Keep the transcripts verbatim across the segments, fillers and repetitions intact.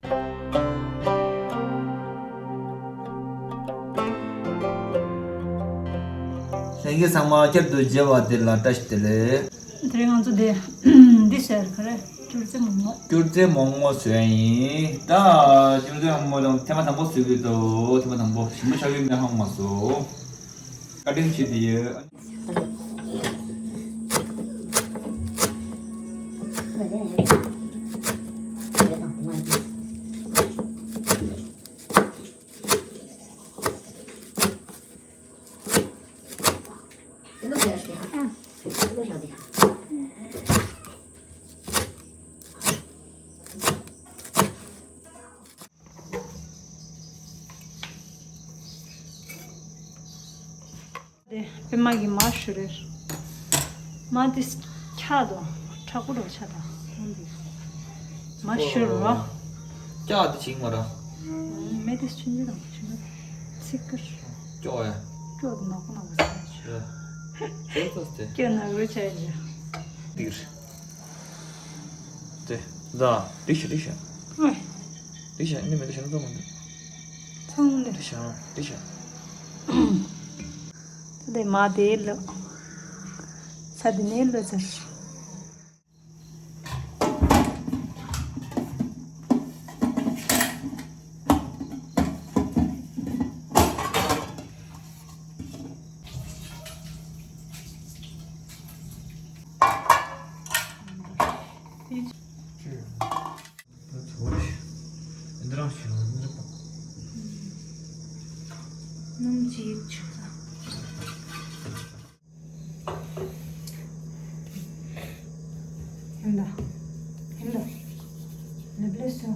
ལྷན་རྒྱས་ཚང་མ་བསྐྱར་དུ་མཇལ་བ་དེ་ལ་བཀྲ་ཤིས་བདེ་ལེགས། དེ་རིང་ང་ཚོ་དེ་འདི་ཟེར་ག་རེ། སྐྱུར་རྩི་མོག་མོག་སྐྱུར་རྩི་མོག་མོག་བཟོས་ཡིན། ད་སྐྱུར་རྩི་མོག་མོག་ལ་ཐེངས་མ་དང་པོ་བཟོས་ཀྱི་འདུག་ཐེངས་མ་དང་པོ་ཞིམ་པོ་ཆགས་ཀྱི་མེད་ཧ་གོ་མ་སོང་། བཀའ་དྲིན་ཆེ་དེ་ཡོད། དེ་པད་མ་གི་མར་བཞུར་རེད། མར་དེ་འཁྱག་དང་མཁྲེགས་པོ་འདྲ་ཆགས་དང་། མར་བཞུར་རོ། སྐྱག་དེ་བྱིང་མ་ར། མེ་དེ་ཆུན་ཆུན་དང་ཆུན་ཆུན་ཚིག་གི། སྐྱོ་ཡ། སྐྱོ་དང་ནག་པོ་ནག་པོ་ཆགས་ཀྱི། སྐྱོ་ཚོ་སྟེ། སྐྱོ་ནག་པོ་ཆགས་ཀྱི། འདིར། དེ། ད། འདི་ཤ་འདི་ཤ། ཨོ། འདི་ཤ་ནི་མེ་དེ་ཤ་ནི་ཚོ་མ་འདི། ཚོང་འདི། འདི་ཤ་འདི་ཤ། ཚ་དེ་མ་དེ་ལོ། ཚ་དེ་ནས་ལོ་ཚར། སྣུམ་ཅིག་བྱུགས་ས། ཧིམ་ད། ཧིམ་ད། ལེབ་ལེབ་སོ།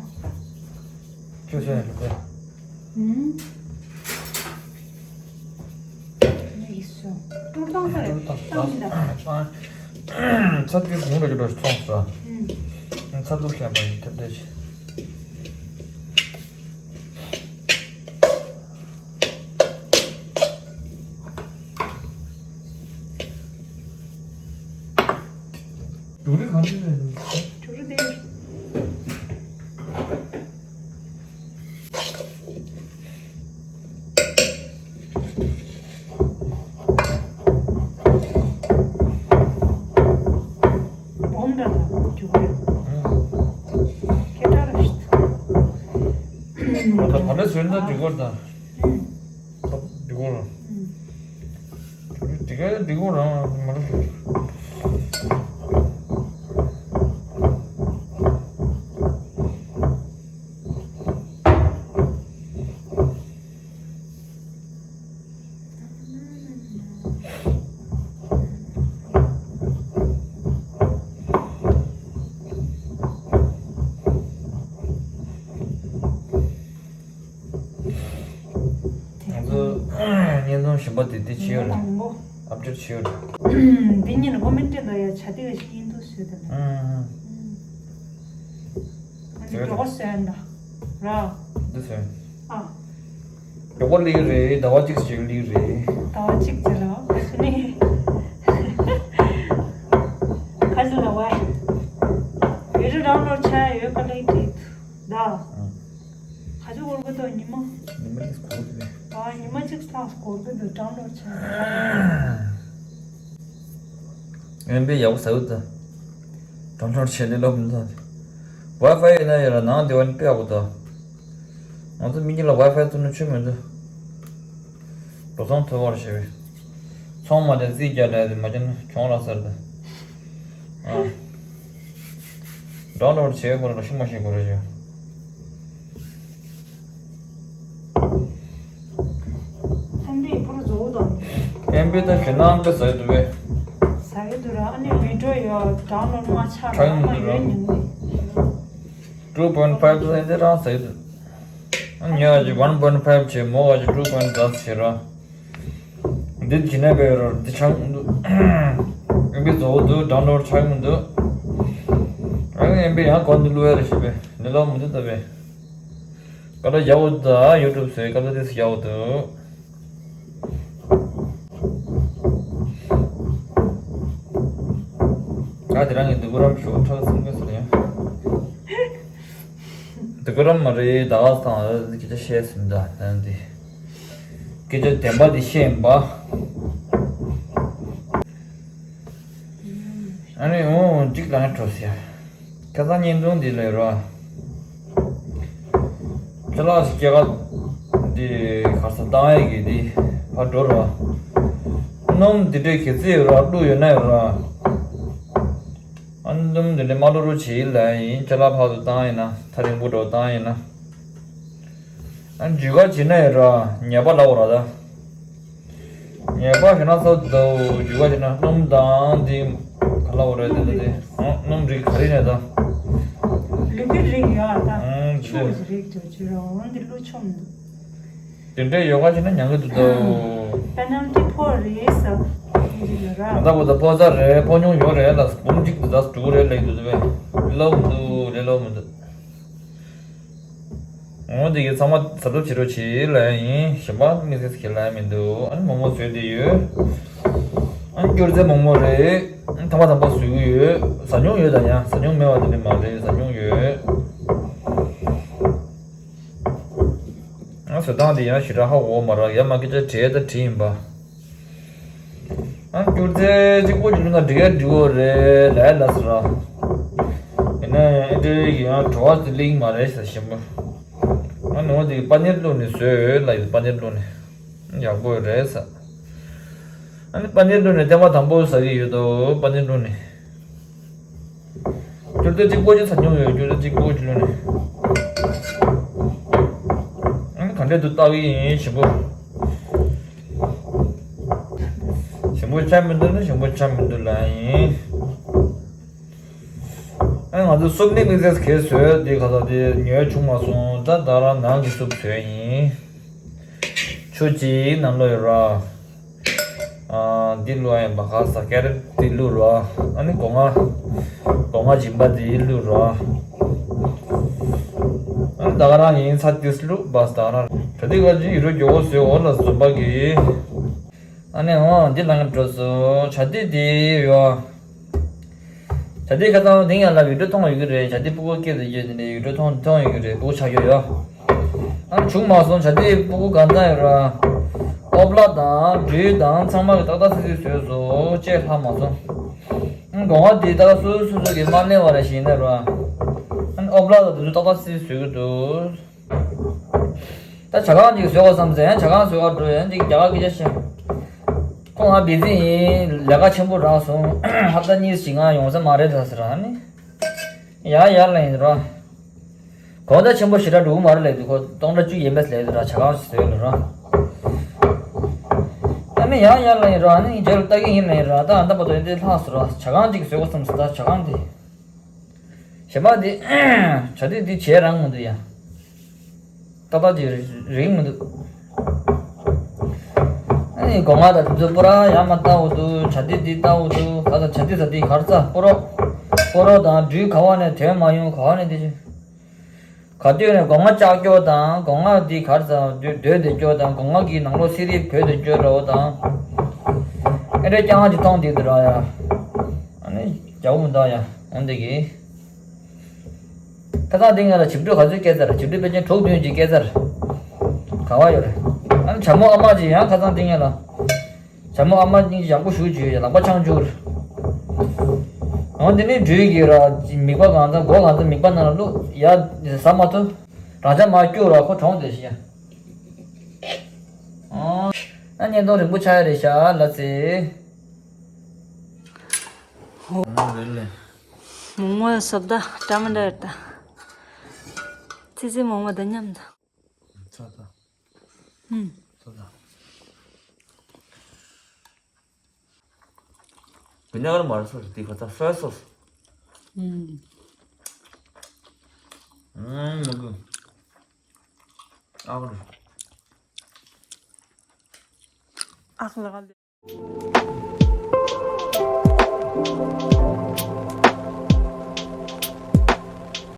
ཁྱོད་ཚོས་ལེབ་ལེབ། ཧུམ། ལེབ་སོ། ཀྲུར་བཏང་ས་རེད། ཀྲུར་བཏང་། བཏང་ཤི་ད། ཚ་དུས་གུང་རེ་ཅིག་འགྲོ་ཞིག་ཚོང་ས། ཧུམ། ཚ་དུས་བཤད་པ་ཡིན་ཐེབས་ཐེབས་ཤིག་ཇོ་རི་གང་ནས་ལེན་ནས། ཇོ་རི་དེ། སྦོམ་འདྲ་དང་ཇོ་རི། ཁེ་ཏྲ་ར་ཤི། ད་བ་ལེ་སོན་ན་ཇོ་རི་དང་། ཨུ། འདི་གོ་ར། འདི་ག་འདི་གོ་ར་མ་ར། ང་ཚོ་བརྙན་ཐུང་གཞན་པ་དེ་དེ་བྱེད་ཡོད་རེད། དང་པོ། ཨབ་ཌེཊ་བྱེད་ཡོད་རེད། འདི་གཉིས་ལ་ཀོ་མེན་ཊི་ལ་ཡ་བྱ་དེ་བ་ཞིག་ཡིན་འདུག་ཟེར་དེ་ལ། ཨང་། ཨང་། ང་ཚོ་མགྱོགས་པོ་བཟོས་ཡིན་ད། ར། འདི་བཟོས། ཨ། མགྱོགས་པོ་ལི་རེད། ཟླ་བ་གཅིག་ཅིག་ལི་རེད། ཟླ་བ་གཅིག་ཅིག་ར། ཨ་ནི། ཁ་ཅིག་ལ་བ། བི་ཌི་ཡོ་ཌའུན་ལོཌ་བྱ་ཡ་ཡོད་པ་ལས་བྲིས་འདུག་ད། ཨང་། ག་ཚོད་འགོར་གི་འདུག་ཉི་མ། ཉི་མ་གཉིས་འགོར་གི་རེད། ཨ། ཉི་མ་གཅིག་ལྷག་འགོར་གི་འདུག་ཌའུན་ལོཌ་བྱས། ཨེམ་བི་ཡག་པོ་ཟ་གི་འདུག་ཌའུན་ལོཌ་བྱས་ལས་སླ་པོ་མི་འདུག་ཝའི་ཕའི་ཡིན་ན་ཡོད་ར། ནང་དེ་བ་ནི་དཔེ་ཡག་པོ་འདུག་ང་ཚོ་མི་གཉིས་ལ་ཝའི་ཕའི་བཙུགས་ན་ཆོ་མི་འདུག་འགྲོ་སོང་ཐོབ་པར་བྱེད་པའི། ཚོང་མ་དེ་རྩིས་རྒྱག་ལས་དེ་མ་བྱས་ན་གྱོང་རག་ས་རེད་ད། ཨ། ཌའུན་ལོཌ་བྱེད་དགོས་ར་ཤུ་མ་ཤེས་དགོས་ར་ཞུ། ཨེམ་བི་པུ་རུ་བཟོ་འོ་དང་། ཨེམ་བི་ད་ཞེ་ནང་པའི་ཟ་ཡི་འདུག་པས། ཟ་ཡི་འདུག་ར། ཨ་ནི་བི་ཌི་ཡོ་ཡོད་ཌའུན་ལོཌ་མ་ཆགས་ཁྲག་ཡིན་ར་འདུག་ར། ཡོད་ཉིན་ནི། ཊུ་པོའིན་ཕའིབ་ད་ཨེམ་བི་རང་ཟ་ཡི་འདུག་ཨ་ཉོ་བ་ཅིག་ཝན་པོའིན་ཕའིབ་བྱེད། མོ་བ་ཅིག་ཊུ་པོའིན་ཕའིབ་བྱེད་ར། འདི་ཇི་ནས་པའི་རོ་འདི་ཆགས་མི་འདུག་ཨེམ་བི་བཟོ་འོ་འདུག་ཌའུན་ལོཌ་ཆགས་མི་འདུག་ཨ་ནི་ཨེམ་བི་ཡང་གོན་འདི་བླུག་ཡ་རེ་བྱེད་པས་འདི་ལོག་མི་འདུག་ད་པས། ཀ་ལ་ཡག་པོ་འདུག་ཡུ་ཊུབ་བཟོས་ཀ་ལ་དེ་ཡག་པོ་འདུག་ཨ་དེ་རང་གི་འདུག་རམ་ཞོག་ཁྲག་སིམ་གི་ཟེར་ཡང་། དེ་ག་རང་མ་རེད། ད་ག་སང་སྐད་ཆ་བཤད་ཟིན་ད་ནང་དེ། སྐད་ཆ་བདེན་པ་དེ་བཤད་ཡིན་པ། ཨ་ནི་འོ་གཅིག་ལ་ང་འགྲོ་ཟེར། ཁ་སང་བརྙན་ཐུང་འདི་ལས་རོ། ཅ་ལག་ཞིག་སྐྱེལ་ག་འདི་གར་ས་བཏང་ཡས་ཀྱི་འདི་ཕར་འགྲོ་རོ། སྣུམ་འདི་འདྲའི་གི་རྩི་ཡོད་རོ། བླུགས་ཡོད་ན་ཡོད་རོ། ཨ་ནི་སྣུམ་འདི་འདྲའི་མ་བླུགས་རོགས་བྱེད་ལ་ཡིན། ཅ་ལག་ཕར་ཚུར་བཏང་ཡིན་ན་ཐག་རིང་པོ་འགྲོ་བཏང་ཡིན་ན། ཨ་ནི་འཇུ་ག་བྱེད་ན་ཡོད་རོ། ཉེས་པ་ལབ་རོ་ད། ཉེས་པ་ཞེ་ན་ཚོ་དོ་རྒྱུ་བ་ཞེ་ན་སྣུམ་དང་འདི་ག་ལ་འོ་རེད་དེ་འདི་སྣུམ་རིགས་ག་རེ་ནས་ད། ལི་ཀི་རིགས་ཡོད་ཨ་ད། ཨང་ཆུ་རིགས་དོ་ཅི་རོ་འོན་འདི་བླུགས་ཆོག་མི་འདུག་དེ་འདྲའི་ཡོ་ག་ཞེ་ན་ཉང་གི་འདུག་དོ། པེ་ནལ་ཊི་ཕོག་རེད་ས། འདི་ལ་ར། ད་བོ་ད་ཕོག་ས་རེད། ཕོག་མྱོང་ཡོད་རེད་ལ་འབུམ་གཅིག་ཏུ་ད་དྲུག་རེད་ལེགས་འདུག་དེ་བས་ལོ་མི་འདུག་རེད་ལོ་མི་འདུག་འོ་དེ་གི་ཚང་མ་གཟབ་གཟབ་བྱེད་རོགས་བྱེད་ལབ་ཡ་ཡིན། གཞན་པ་དམིགས་བསལ་གྱི་ལབ་ཡ་མི་འདུག་ཨ་ནི་མོག་མོག་བཟོས་བསྡད་ཡོད། ཨ་ནི་སྐྱུར་རྫས་མོག་མོག་རེད། ཨ་ནི་ཐ་མ་དང་པོ་བཟོས་ཀྱི་ཡོད། ཟ་མྱོང་ཡོད་ད། ཡང་ཟ་མྱོང་མེད་པ་དེ་འདྲ་མ་རེད། ཟ་མྱོང་ཡོད། ཨ་བཟོ་སྟངས་དེ་ཡང་ཞེ་དྲག་ཧ་གོ་མ་རེད། ཡ་མ་སྐད་ཆ་དྲིས་ད་དྲིས་ཡིན་པ། ཨ་སྐྱུར་རྫས་གཅིག་པོ་གཅིག་ལ་འགྲིག་ཡ་འགྲིག་གོ་རེད་ལབ་ཡ་ལ་ཟེར་ར། ཡིན་ན་ཡང་ཨེ་འདྲའི་གི་ཡང་བྲོ་བ་དེ་ལེགས་མ་རེད་ཟེར་ཞིམ་པོ། ཨ་ནི་འོ་དེ་པ་ནིར་བླུགས་ནས་བཟོས་ལབ་ཡོད། པ་ནིར་བླུགས་ནས་ཡག་པོ་རེད་ཟེར། ཨ་ནི་པ་ནིར་བླུགས་ནས་ཐེངས་མ་དང་པོ་ཟ་གི་ཡོད་དོ། པ་ནིར་བླུགས་ནས། སྐྱུར་རྫས་གཅིག་པོ་ཅིག་ཟ་མྱོང་ཡོད། སྐྱུར་རྫས་གཅིག་པོ་ཅིག་བླུགས་ནས། ཨ་ནི་ག་འདྲས་འདུག་ལྟ་གི་ཡིན། ཞིམ་པོ། ཞིམ་པོ་ཆགས་མི་འདུག་ན་ཞིམ་པོ་ཆགས་མི་འདུག་ལབ་ཡིན། ཨ་ནི་ང་ཚོ་སུབ་ནི་དམིགས་བསལ་གས་བཟོས་དེ་ག་ས་དེ་ཉོས་བྱུང་མ་སོང་། ད་ད་རང་ནང་གི་སུབ་བཟོས་ཡིན། ཆུ་གཅིག་ནང་ལོགས་ཡོད་ར། ཨ་འདི་བླུགས་ཡིན་པ། ག་ས་ཀེ་རེ་ཊི་འདི་བླུགས་ར། ཨ་ནི་སྒོ་ང་སྒོ་ང་སྦྱིན་པ་འདི་བླུགས་ར། ཨ་ནི་ད་ག་རང་ཡིན་ཚ་ཏིས་བླུགས་པ་ད་རང་། ད་འདི་ག་ཅིག་ཡོད་ར། མགྱོགས་པོ་བཟོས། འོ་ལ་འཛོམས་པ་གི། ཨ་ནི་འོ་འདི་ལ་ང་འགྲོ་སོ། བྱ་དེ་འདི་ཡོད། བྱ་དེ་ཁ་སང་དེང་ཡང་ལ་བི་ཌིའོ་མཐོང་ཡོད་ཀྱི་རེད། བྱ་དེ་ཕྲུ་གུ་སྐྱེས་དུས་རྒྱུ་དེ་འདྲའི་བི་ཌིའོ་མཐོང་མཐོང་ཡོད་ཀྱི་རེད། ཕྲུ་གུ་ཆགས་ཡོད་ཡོད། ཨ་བྱུང་མ་སོང་། བྱ་དེ་ཕྲུ་གུ་གང་ཙམ་ཡོད་ར། ཨོ་བླ་དང་སྦྲུལ་དང་ཚང་མ་གི་ཏག་ཏག་སིལ་སིལ་བཟོས་སོ། ཅེས་ལྷག་མ་སོང་། ཨ་སྒོ་ང་དེ་ཏག་ཏག་སོ་སོ་སོ་སོ་གི་མ་གནས་པ་ར་ཞིག་ཡིན་ན་ར། ཨ་ཨོ་བླ་དང་དེ་ཚོ་ཏག་ཏག་སིལ་སིལ་བཟོས་ཀྱི་འདུག་ད་ཇ་ཁང་ཅིག་བཟོས་པ་བསམ་ཚེ་ཡང་ཇ་ཁང་བཟོ་བར་འགྲོ་ཡང་ཅིག་རྒྱ་གར་སྐད་ཆ་བཤད། ཁོང་ང་བི་ཛི་ཡིན། ལས་ཀ་ཆེན་པོ་རག་སོང་། ཧབ་ཏ་གཉིས་ཤིག་ང་ཡོང་ས་མ་རེད་ད་ཟེར་ར་ནི། ཡ་ཡ་ལ་ཡིན་རོ། གོང་ད་ཆེན་པོ་ཞེ་དྲག་འགྲོ་གི་མ་རེད་ལབ་དུས་ཁོ་སྟོང་ཕྲག་བཅུ་ཡན་མེད་ལབ་དུས་ར་ཇ་ཁང་ཞིག་བཟོས་ལ་རོ། ཨ་ནི་ཡ་ཡ་ལ་ཡིན་རོ། ཨ་ནི་རྗེས་ལ་ལྟ་གི་ཡིན་ལ་ཡིན་རོ། ད་ཨ་ད་པ་ཏོ་ཡིན་དེ་ལྷག་སོང་རོ། ཇ་ཁང་ཅིག་བཟོས་དགོས་བསམ་སོང་ད་ཇ་ཁང་དེ། གཞན་པ་འདི། བྱ་དུས་འདི་བྱས་རང་མི་འདུག་ཡ། ཏག་ཏག་ཅིག་རིང་མི་འདུག་ཨ་ནི་སྒོ་ང་དང་དེ་ཚོ་པོ་ར་ཡ་མ་ལྟ་བུ་འདུག་བྱ་དུས་འདི་ལྟ་བུ་འདུག་ག་ས་བྱ་དུས་ས་དེ་གར་ས་པོ་རོ། པོ་རོ་དང་སྦྲུལ་ག་བ་ནས་ཐོན་མ་ཡོང་། ག་བ་ནས་དེ་ཅི། ག་དུས་ནས་སྒོ་ང་ལྕགས་སྐྱོ་དང་སྒོ་ང་འདི་གར་ས་སྡོད་སྡོད་དེ་སྐྱོ་དང་སྒོ་ང་གི་ནང་ལོགས་སི་རི་བོད་དུ་སྐྱོ་རོ་དང་། ཨེ་འདྲ་རྐྱང་ཅིག་གཏོང་འདི་འདུག་ར་ཡ། ཨ་ནི་རྒྱག་མི་འདུག་ཡ། འོན་ཏེ་གི། ཁ་སང་དེ་ང་ལ་བྱིབས་དྲུག་ག་ཚོད་སྐྱེས་ཚར། བྱིབས་དྲུག་ཕལ་ཆེར་དྲུག་བདུན་ཅིག་སྐྱེས་ཚར། ག་བ་ཡོད་རེད། ཨ་ནི་བྱ་མོ་ཨ་མ་ཅིག་ཡང་ཁ་སང་དེ་ང་ལ། བྱ་མོ་ཨ་མ་གཉིས་ཡག་པོ་ཞུ་བྱོས། ལག་པ་འཆང་བཅུག་འོ་དེ་ནི་སྦྲུལ་གྱི་ར། མིད་པ་གང་ཚང་མགོ་གང་ཚང་མིད་པ་ནང་ལ་བླུགས་ཡ། ཟ་མ་ཐུབ། རང་ཅག་མ་སྐྱུག་ར་ཁོ་གྲོངས་བསྡད་ཤི་ཡ། ཨོ། ཨ་བརྙན་ཐུང་རིང་པོ་ཆགས་ཡ་རེད་ཤག་ལ་ཙེ། ཨོ་རེད་ལེ། མོག་མོག་སོབ་ད་ཏ་མ་ཏ་ཡོད་ད། ཙི་ཙི་མོག་མོག་ད་མཉམ་ད། ཚ་ད། ཧུམ། ཚ་ད། ཀུ་ཉག་ར་མར་སོ་སི་ཏི་ཁ་ཚ་སོ་སོ་སི། ཧུམ། ཨང་མ་གུ། ཨག་རུ། ཨག་ལ་ག་ལེ།